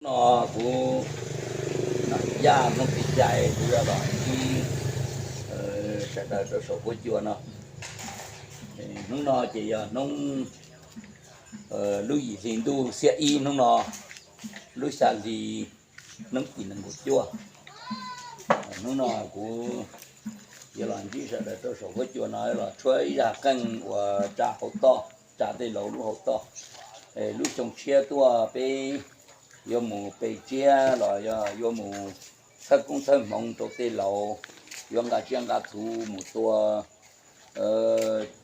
No kuv Nom Yaj Hmoob Kev Cai, kuv yog los ntsib sawv daws rau saum huab cua no. Hnub no ces yog hnub lub yim hli ntuj xiab ib hnub no, lub xya hli hnub tim nees nkaum cuaj. Hnub no kuv yuav los ntsib sawv daws rau saum huab cua no los tshuab ib zaj qeej uas tsa hauv toj, tsa tej laus lub hauv toj. Lub xyoo tshiab tuaj peb yuav mus pe tsiab los yog yuav mus txhawb koob txhawb hmoov rau tej laus, yuav nqa tsiaj nqa txhu mus tua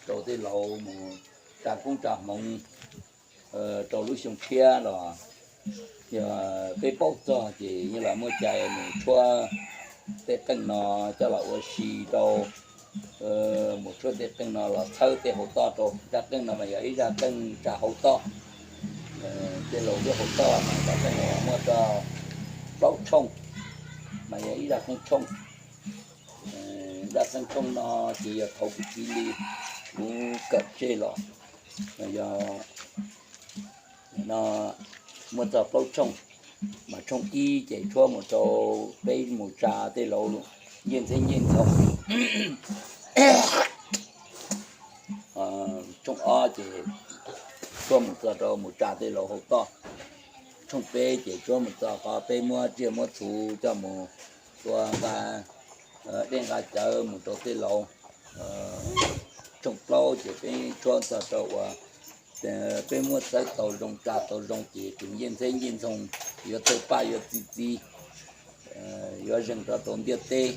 rau tej laus, mus tsa koob tsa hmoov rau lub xyoo tshiab los yog peb paub txog ces yeej los muaj cai mus tshuab tej qeej no coj los ua si rau, mus tshuab tej qeej no los txhawb tej hauv toj rau. Zaj qeej no mas yog ib zaj qeej tsa hauv toj, tej laus lub hauv toj mas zaj qeej no muaj txog plaub tshooj, mas yog ib zaj qeej tshooj. Zaj qeej tshooj no ces yog thaum kuv txiv li kuv kawm tseg los, yog no muaj txog plaub tshooj, mas tshooj ib ces tshuab mus rau peb mus tsa tej laus ncej ntxheb ncej ntxhoo. Tshooj ob ces tshuab mus txog rau mus tsa tej laus hauv toj. Tshooj peb ces tshuab mus txog qhov peb muab tsiaj muab txhu coj mus tua nqa dej nqa cawv mus rau tej laus. Tshooj plaub ces peb tshuab txog rau uas peb muab txawb tau zoo tsa tau zoo ces tseem ncej ntxheb ncej ntxhoo, yuav tawg paj yuav txi txiv, yuav zeeg rov rau ntiaj teb,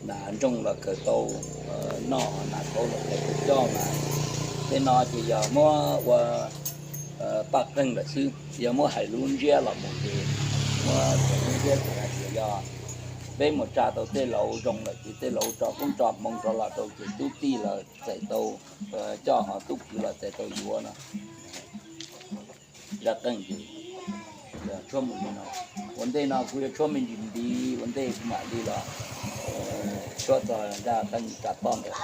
nas nroog los kawg tau noj, nas kauv los kawg tau coj mas. Tej no ces yog muab ua paj qeej lawm xwb, yog muab hais lub ntsiab los mus ces muab hais lub ntsiab ces hais tias yog peb mus tsa tau tej laus zoo lawm ces tej laus tso koob tso hmoov rov los rau ces tub tij los txais tau, coj ho tub kwv los txais tau yuav no. Zaj qeej ces tshuab mus li no. Ua ntej no kuv yuav tshuab me ntsis ntiv, ua ntej kuv mam li los tshuab txog zaj qeej tsa toj ntawd.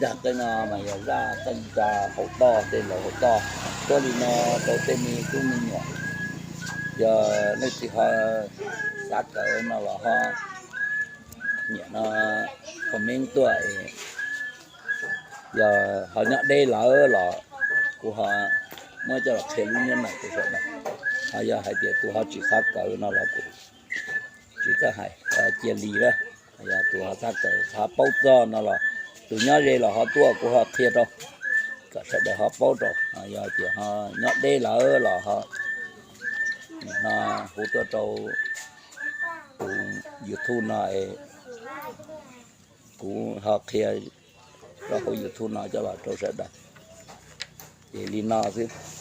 Zaj qeej no mas yog zaj qeej nra hauv toj, tej laus hauv toj tuaj li no rau tej me tub me nyuam. Yog leej twg ho xav kawm no los ho niam no comment tuaj, yog ho nyob deb lawm los kuv ho muab coj los qhia lub niab nees rau sawv daws. Ho yog hais tias tus ho tsis xav kawm no los kuv tsis txawj hais, cia li lawm. Yog tus ho xav kawm ho paub txog no los tus nyob ze los ho tuaj kuv ho qhia rau kom sawv daws ho paub rau. Yog tias ho nyob deb lawm los ho hu tuaj rau tus YouTube no, kuv ho qhia rau hauv YouTube no coj los rau sawv daws. Ces li no xwb.